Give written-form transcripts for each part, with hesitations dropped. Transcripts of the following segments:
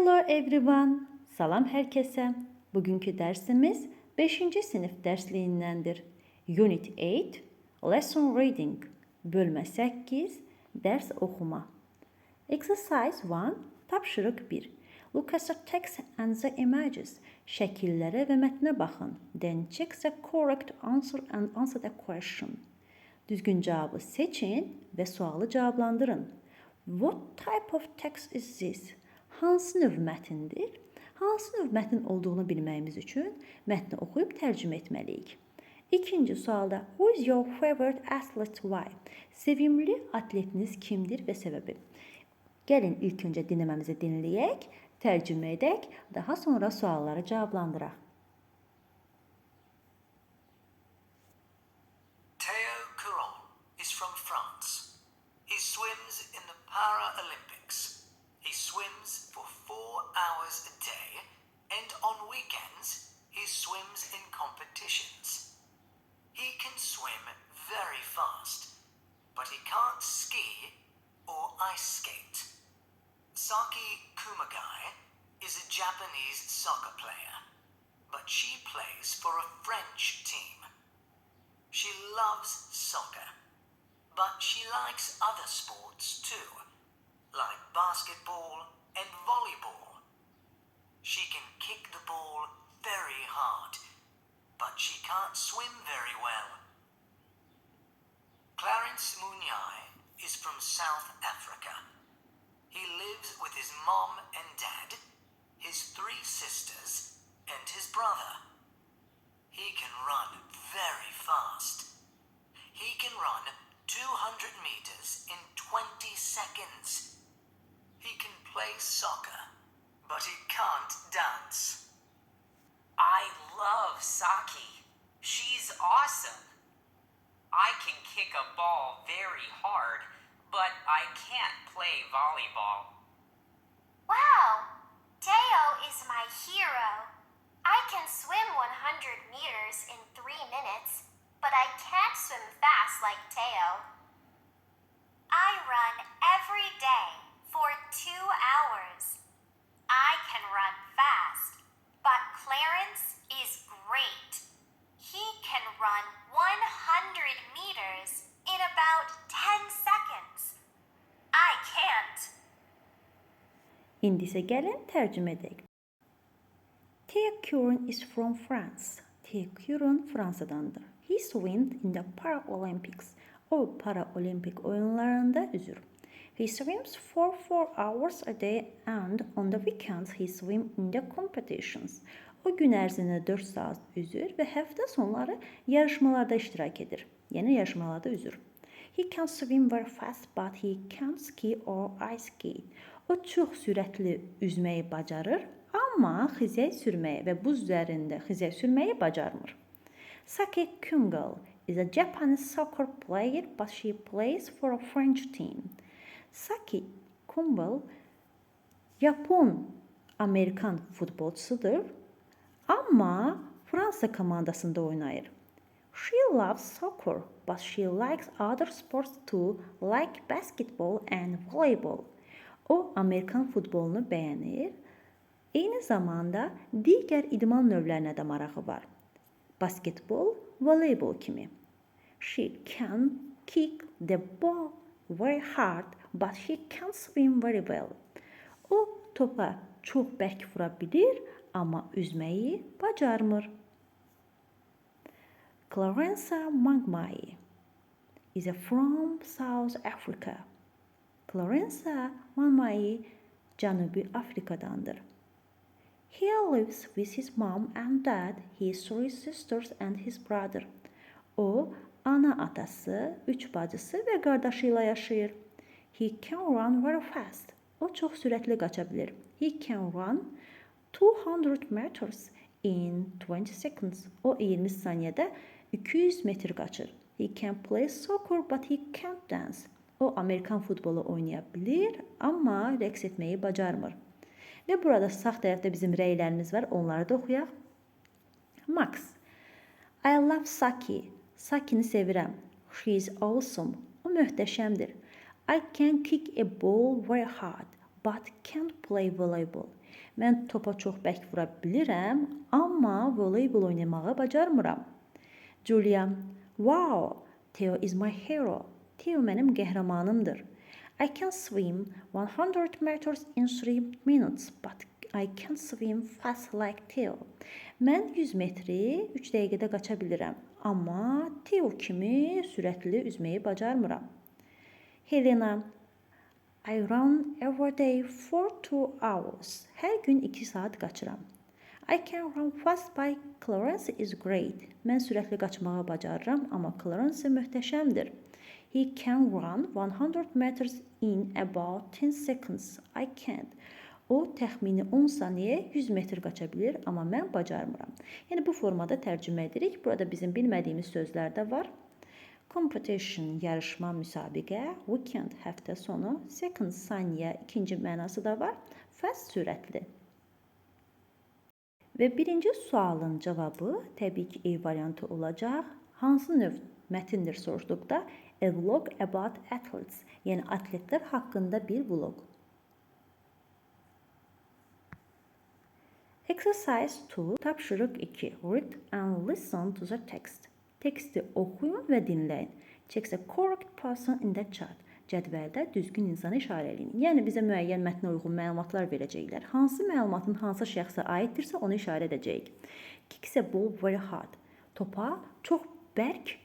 Hello everyone. Salam herkese. Bugünkü dersimiz 5. Sinif dersliyindendir. Unit 8, Lesson Reading, bölmə 8, ders oxuma. Exercise 1, tapşırıq 1. Look at the text and the images. Şəkillərə və mətnə baxın. Then check the correct answer and answer the question. Düzgün cavabı seçin və sualı cavablandırın. What type of text is this? Hansı növ mətindir? Hansı növ mətin olduğunu bilməyimiz üçün mətni oxuyub tərcümə etməliyik. İkinci sualda who is your favorite athlete, why? Sevimli atletiniz kimdir və səbəbi? Gəlin ilk öncə dinləməmizi dinləyək, tərcümə edək, daha sonra sualları cavablandıraq. Theo Curon is from France. He swims in the Paralympics. He swims for 4 hours a day, and on weekends, he swims in competitions. He can swim very fast, but he can't ski or ice skate. Saki Kumagai is a Japanese soccer player, but she plays for a French team. She loves soccer, but she likes other sports too, like basketball and volleyball. She can kick the ball very hard, but she can't swim very well. Clarence Munyai is from South Africa. He lives with his mom and dad, his three sisters, and his brother. He can run very fast. He can run 200 meters in 20 seconds. He can play soccer, but he can't dance. I love Saki. She's awesome. I can kick a ball very hard, but I can't play volleyball. Wow! Teo is my hero. I can swim 100 meters in 3 minutes, but I can't swim fast like Teo. I run every day for 2 hours. I can run fast, but Clarence is great. He can run 100 meters in about 10 seconds. I can't. İndi isə gəlin tərcümə edək. Theo Curin is from France. Theo Curin Fransadandır. He swims in the Paralympics. O Paralimpik oyunlarında üzür. He swims for 4 hours a day and on the weekends he swims in the competitions. O gün ərzində 4 saat üzür və həftə sonları yarışmalarda iştirak edir. Yəni yarışmalarda üzür. He can swim very fast, but he can't ski or ice skate. O çox sürətli üzməyi bacarır, amma xizək sürməyi və buz üzərində xizək sürməyi bacarmır. Saki Kumagai is a Japanese soccer player, but she plays for a French team. Saki Kumagai Yapon Amerikan futbolçusudur, amma Fransa komandasında oynayır. She loves soccer, but she likes other sports too, like basketball and volleyball. O Amerikan futbolunu bəyənir. Eyni zamanda digər idman növlərinə də marağı var. Basketbol, voleybol kimi. She can kick the ball very hard, but she can't swim very well. O topa çox bərk vura bilir, amma üzməyi bacarmır. Clarence Mangmai is from South Africa. Clarence Mangmai Cənubi Afrikadandır. He lives with his mom and dad, his three sisters and his brother. O, ana atası, üç bacısı və qardaşı ilə yaşayır. He can run very fast. O çox sürətli qaça bilir. He can run 200 meters in 20 seconds. O 20 saniyədə 200 metr qaçır. He can play soccer, but he can't dance. O Amerikan futbolu oynaya bilir, amma rəqs etməyi bacarmır. Və burada sağ tərəfdə bizim rəylərimiz var. Onları da oxuyaq. Max. I love Saki. Sakini sevirəm. She is awesome. O möhtəşəmdir. I can kick a ball very hard, but can't play volleyball. Mən topa çox bərk vura bilirəm, amma voleybol oynamağı bacarmıram. Julia, wow, Theo is my hero. Theo mənim qəhrəmanımdır. I can swim 100 meters in 3 minutes, but I can't swim fast like Theo. Mən 100 metri 3 dəqiqədə qaça bilirəm, amma Theo kimi sürətli üzməyi bacarmıram. Helena, I run every day for 2 hours. Hər gün 2 saat qaçıram. I can run fast but Clarence is great. Mən sürətli qaçmağı bacarıram, amma Clarence möhtəşəmdir. He can run 100 meters in about 10 seconds. I can't. O təxmini 10 saniyə 100 metr qaça bilir, amma mən bacarmıram. Yəni bu formada tərcümə edirik. Burada bizim bilmədiyimiz sözlər də var. Competition, yarışma, müsabiqə, weekend, həftə sonu, second, saniyə, ikinci mənası da var. Fast, sürətli. Və birinci sualın cavabı təbii ki, E variantı olacaq. Hansı növ mətindir soruşduqda a vlog about athletes, yəni atletlər haqqında bir vlog. Exercise 2, tapşırıq 2. Read and listen to the text. Teksti oxuyun və dinləyin. Check the correct person in the chart. Cədvəldə düzgün insanı işarə eləyin. Yəni bizə müəyyən mətnə uyğun məlumatlar verəcəklər. Hansı məlumatın hansı şəxsə aiddirsə onu işarə edəcəyik. Kicks a ball very hard. Topa çox bərk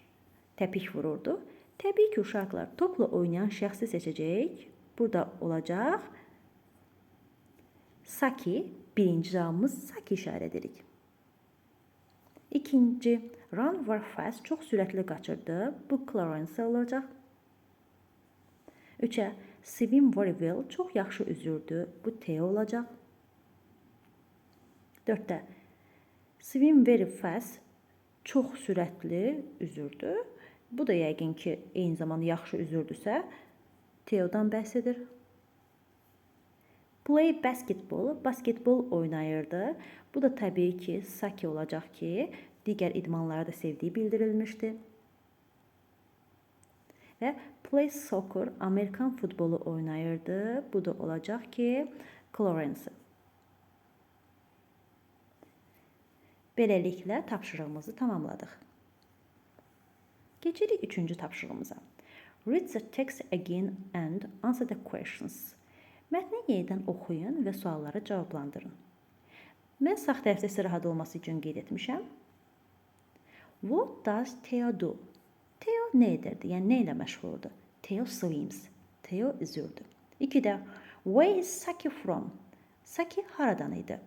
təpik vururdu. Təbii ki, uşaqlar topla oynayan şəxsi seçəcəyik. Burada olacaq Saki. Birinci cavabımız Saki işarə edirik. İkinci, run very fast, çox sürətli qaçırdı. Bu Clarence olacaq. Üçə, swim very well, çox yaxşı üzürdü. Bu Theo olacaq. Dörddə, swim very fast, çox sürətli üzürdü. Bu da yəqin ki, eyni zamanda yaxşı üzürdüsə, Theo'dan bəhs edir. Play basketball, basketbol oynayırdı. Bu da təbii ki, Saki olacaq ki, digər idmanları da sevdiyi bildirilmişdi. Və play soccer, Amerikan futbolu oynayırdı. Bu da olacaq ki, Clarence. Beləliklə tapşırığımızı tamamladıq. Keçirik üçüncü tapşırığımıza. Read the text again and answer the questions. Mətni yenidən oxuyun və sualları cavablandırın. Mən sağ tərəfdə sizə rahat olması üçün qeyd etmişəm. What does Theo do? Theo nə edirdi? Yəni nə ilə məşğul olurdu? Theo swims. Theo üzürdü. 2-də Where is Saki from? Saki haradan idi?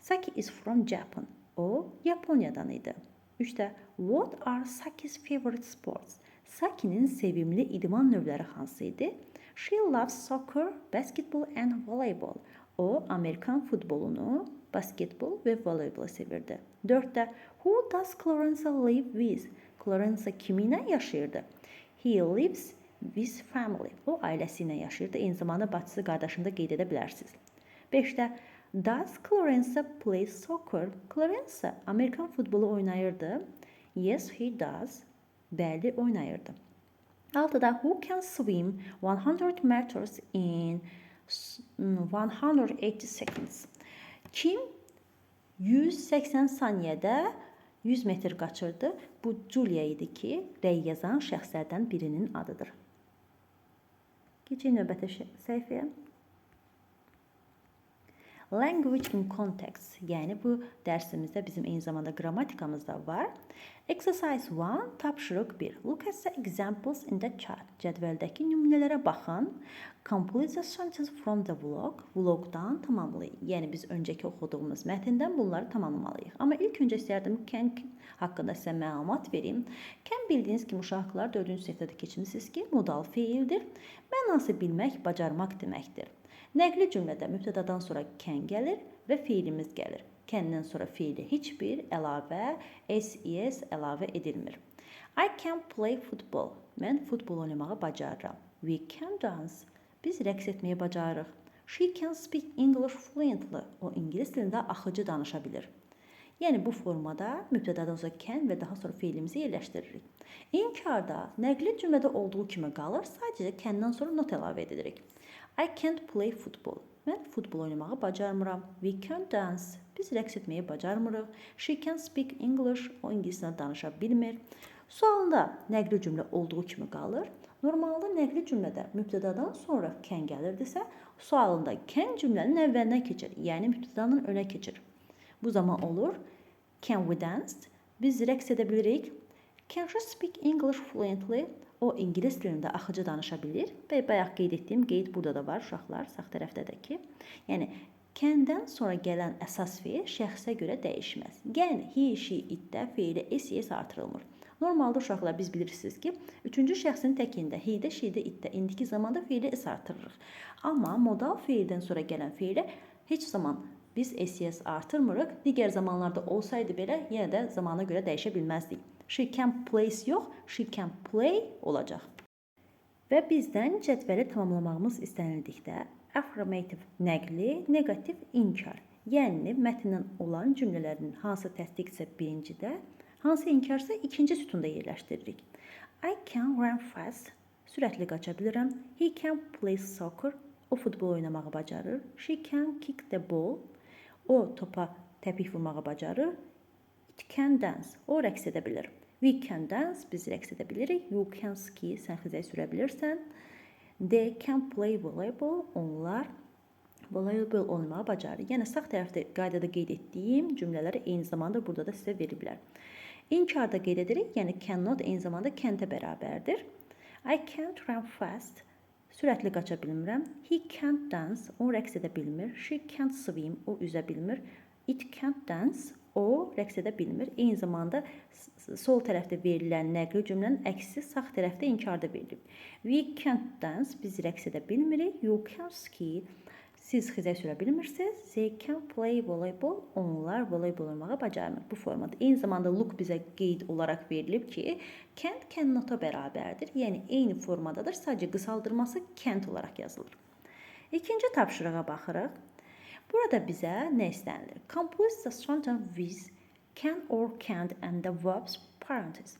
Saki is from Japan. O Yaponiyadan idi. 3-də What are Saki's favorite sports? Saki'nin sevimli idman növləri hansı idi? She loves soccer, basketball and volleyball. O Amerikan futbolunu, basketbol və voleybolu sevirdi. 4-də Who does Clarence live with? Clarence kiminlə yaşayırdı? He lives with family. O ailəsi ilə yaşayırdı. Eyni zamanda bacısı, qardaşını da qeyd edə bilərsiniz. 5-də Does Clarence play soccer? Clarence Amerikan futbolu oynayırdı. Yes, he does. Bəli, oynayırdı. 6-da Who can swim 100 meters in 180 seconds? Kim 180 saniyədə 100 metr qaçırdı? Bu Julia idi ki, rəy yazan şəxslərdən birinin adıdır. Keçək növbəti səhifəyə. Language in context, yəni bu dərsimizdə bizim eyni zamanda qramatikamız da var. Exercise 1, tapşırıq 1. Look at the examples in the chart. Cədvəldəki nümunələrə baxın. Complete the sentence from the vlog. Vlogdan tamamlayın. Yəni biz öncəki oxuduğumuz mətndən bunları tamamlamalıyıq. Amma ilk öncə istərdim can haqqında sizə məlumat verim. Can bildiyiniz kimi uşaqlar 4-cü sinifdə də keçmisiniz ki, modal feildir. Mənası bilmək, bacarmaq deməkdir. Nəqli cümlədə mübtədadan sonra can gəlir və fiilimiz gəlir. Can-dən sonra fiili heç bir əlavə, s, es əlavə edilmir. I can play football. Mən futbol oynamağı bacarıram. We can dance. Biz rəqs etməyi bacarırıq. She can speak English fluently. O ingilis dilində axıcı danışa bilir. Yəni bu formada mübtədadan sonra can və daha sonra fiilimizi yerləşdiririk. İnkarda nəqli cümlədə olduğu kimi qalır, sadəcə can-dən sonra not əlavə edirik. I can't play football. Mən futbol oynamağı bacarmıram. We can't dance. Biz rəqs etməyi bacarmırıq. She can speak English. O ingilis dilində danışa bilmir. Sualında nəqli cümlə olduğu kimi qalır. Normalda nəqli cümlədə mübtədadan sonra can gəlirdisə, sualında can cümlənin əvvəlinə keçir, yəni mübtədanın önə keçir. Bu zaman olur can we dance? Biz rəqs edə bilirik. Can she speak English fluently? O ingilis dilində axıcı danışa bilir və bayaq qeyd etdiyim qeyd burada da var uşaqlar, sağ tərəfdədir ki. Yəni can-dən sonra gələn əsas feil şəxsə görə dəyişməz. Yəni he, she, it-də feilə s, es artırılmır. Normalda uşaqlar biz bilirsiniz ki, üçüncü şəxsin təkində, he-də, she-də, it-də indiki zamanda feilə s artırırıq. Amma modal feildən sonra gələn feilə heç zaman biz s, es artırmırıq. Digər zamanlarda olsaydı belə yenə də zamana görə dəyişə bilməzdik. She can plays yox, she can play olacaq. Və bizdən cədvəli tamamlamağımız istənildikdə affirmative nəqli, neqativ inkar. Yəni mətndən olan cümlələrin hansı təsdiqsə birincidə, hansı inkarsa ikinci sütunda yerləşdiririk. I can run fast. Sürətli qaça bilirəm. He can play soccer. O futbol oynamağı bacarır. She can kick the ball. O topa təpik vurmağı bacarır. It can dance. O rəqs edə bilir. We can dance. Biz rəqs edə bilirik. You can ski. Sən xizək sürə bilirsən. They can play volleyball. Onlar voleybol oynamağı bacarır. Yəni sağ tərəfdə qaydada qeyd etdiyim cümlələri eyni zamanda burada da sizə veriblər. İnkarda qeyd edirik. Yəni cannot eyni zamanda can't-ə bərabərdir. I can't run fast. Sürətli qaça bilmirəm. He can't dance. O rəqs edə bilmir. She can't swim. O üzə bilmir. It can't dance. O rəqs edə bilmir. Eyni zamanda sol tərəfdə verilən nəqli cümlənin əksi sağ tərəfdə inkarda verilib. We can't dance. Biz rəqs edə bilmirik. You can't ski. Siz xizək sürə bilmirsiniz. They can play volleyball. Onlar voleybol oynamağı bacarmır. Bu formada. Eyni zamanda look bizə qeyd olaraq verilib ki, can't cannot-a bərabərdir. Yəni eyni formadadır. Sadəcə qısaldırması can't olaraq yazılır. İkinci tapşırığa baxırıq. Burada bizə nə istənilir? Complete the sentence with can or can't and the verbs parentheses.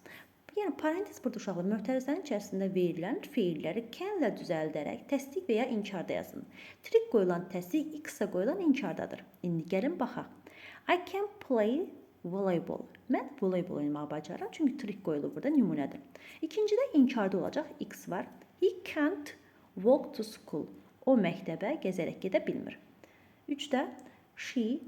Yəni parantez burada uşaqlar mötərizənin içərisində verilən feilləri can-lə düzəldərək təsdiq və ya inkarda yazın. Trik qoyulan təsdiq, x-ə qoyulan inkardadır. İndi gəlin baxaq. I can play volleyball. Mən voleybol oynamağı bacarıram, çünki trik qoyulub burada nümunədir. İkincidə inkarda olacaq x var. He can't walk to school. O məktəbə gəzərək gedə bilmir. Üçdə she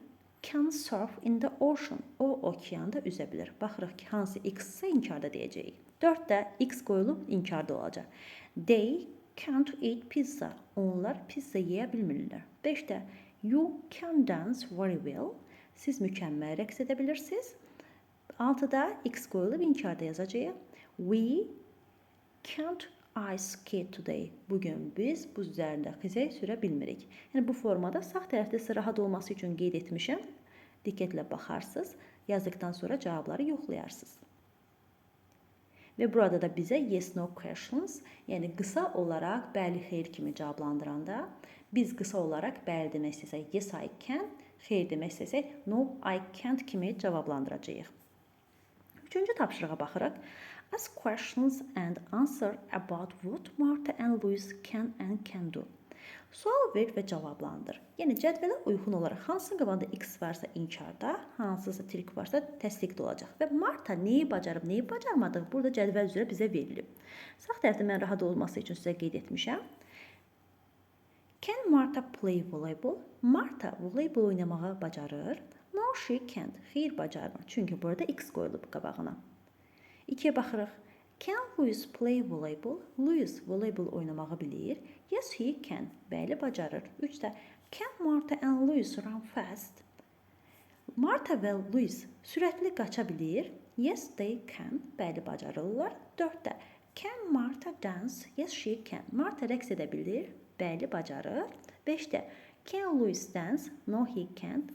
can surf in the ocean. O okeanda üzə bilir. Baxırıq ki, hansı x-sə inkarda deyəcəyik. Dörddə x qoyulub inkarda olacaq. They can't eat pizza. Onlar pizza yeyə bilmirlər. Beşdə you can dance very well. Siz mükəmməl rəqs edə bilirsiniz. Altıda x qoyulub inkarda yazacağıq. We can't ice skate today. Bugün biz buz üzərində xizək sürə bilmirik. Yəni bu formada sağ tərəfdə sizə rahat olması üçün qeyd etmişəm. Diqqətlə baxarsınız. Yazdıqdan sonra cavabları yoxlayarsınız. Və burada da bizə yes no questions, yəni qısa olaraq bəli, xeyr kimi cavablandıranda biz qısa olaraq bəli demək istəsək yes I can, xeyr demək istəsək no I can't kimi cavablandıracağıq. Üçüncü tapşırığa baxırıq. Ask questions and answer about what Martha and Louis can and can do. Sual ver və cavablandır. Yəni cədvələ uyğun olaraq hansı qabağında x varsa inkarda, hansısa trik varsa təsdiqdə olacaq. Və Martha nəyi bacarıb, nəyi bacarmadığı burada cədvəl üzrə bizə verilib. Sağ tərəfdə mən rahat olması üçün sizə qeyd etmişəm. Can Martha play volleyball? Martha voleybol oynamağı bacarır. No, she can't. Xeyr, bacarmır. Çünki burada x qoyulub qabağına. İkiyə baxırıq. Can Louis play volleyball? Louis voleybol oynamağı bilir. Yes, he can. Bəli, bacarır. Üçdə Can Martha and Louis run fast? Martha və Louis sürətli qaça bilir. Yes, they can. Bəli, bacarırlar. Dörddə Can Martha dance? Yes, she can. Martha rəqs edə bilir. Bəli, bacarır. Beşdə Can Louis dance? No, he can't.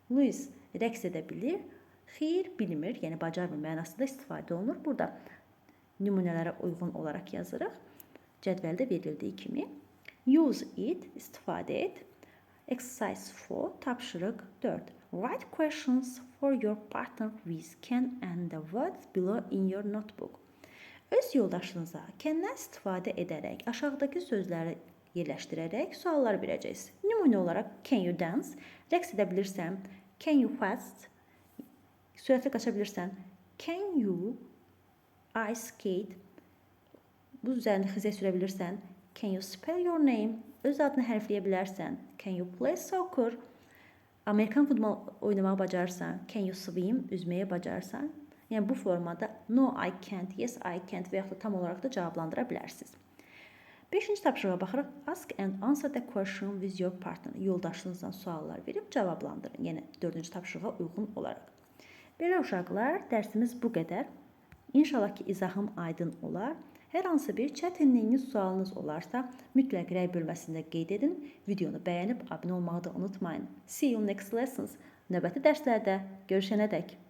Louis rəqs edə bilir. Xeyr, bilmir, yəni bacarmır mənasında istifadə olunur. Burada nümunələrə uyğun olaraq yazırıq. Cədvəldə verildiyi kimi. Use it, istifadə et. Exercise 4, tapşırıq 4. Write questions for your partner with can and the words below in your notebook. Öz yoldaşınıza can-dən istifadə edərək aşağıdakı sözləri yerləşdirərək suallar verəcəksiniz. Nümunə olaraq can you dance? Rəqs edə bilirsən? Can you fast? Sürətli qaça bilirsən? Can you ice skate? Buz üzərində xizək sürə bilirsən? Can you spell your name? Öz adını hərfləyə bilərsən? Can you play soccer? Amerikan futbol oynamağı bacarırsan? Can you swim? Üzməyi bacarırsan? Yəni bu formada no I can't, yes I can't və yaxud da tam olaraq da cavablandıra bilərsiniz. Beşinci tapşırığa baxırıq. Ask and answer the question with your partner. Yoldaşınızdan suallar verib cavablandırın. Yəni dördüncü tapşırığa uyğun olaraq. Belə uşaqlar, dərsimiz bu qədər. İnşallah ki, izahım aydın olar. Hər hansı bir çətinliyiniz, sualınız olarsa, mütləq rəy bölməsində qeyd edin. Videonu bəyənib abunə olmağı da unutmayın. See you next lessons. Növbəti dərslərdə görüşənədək.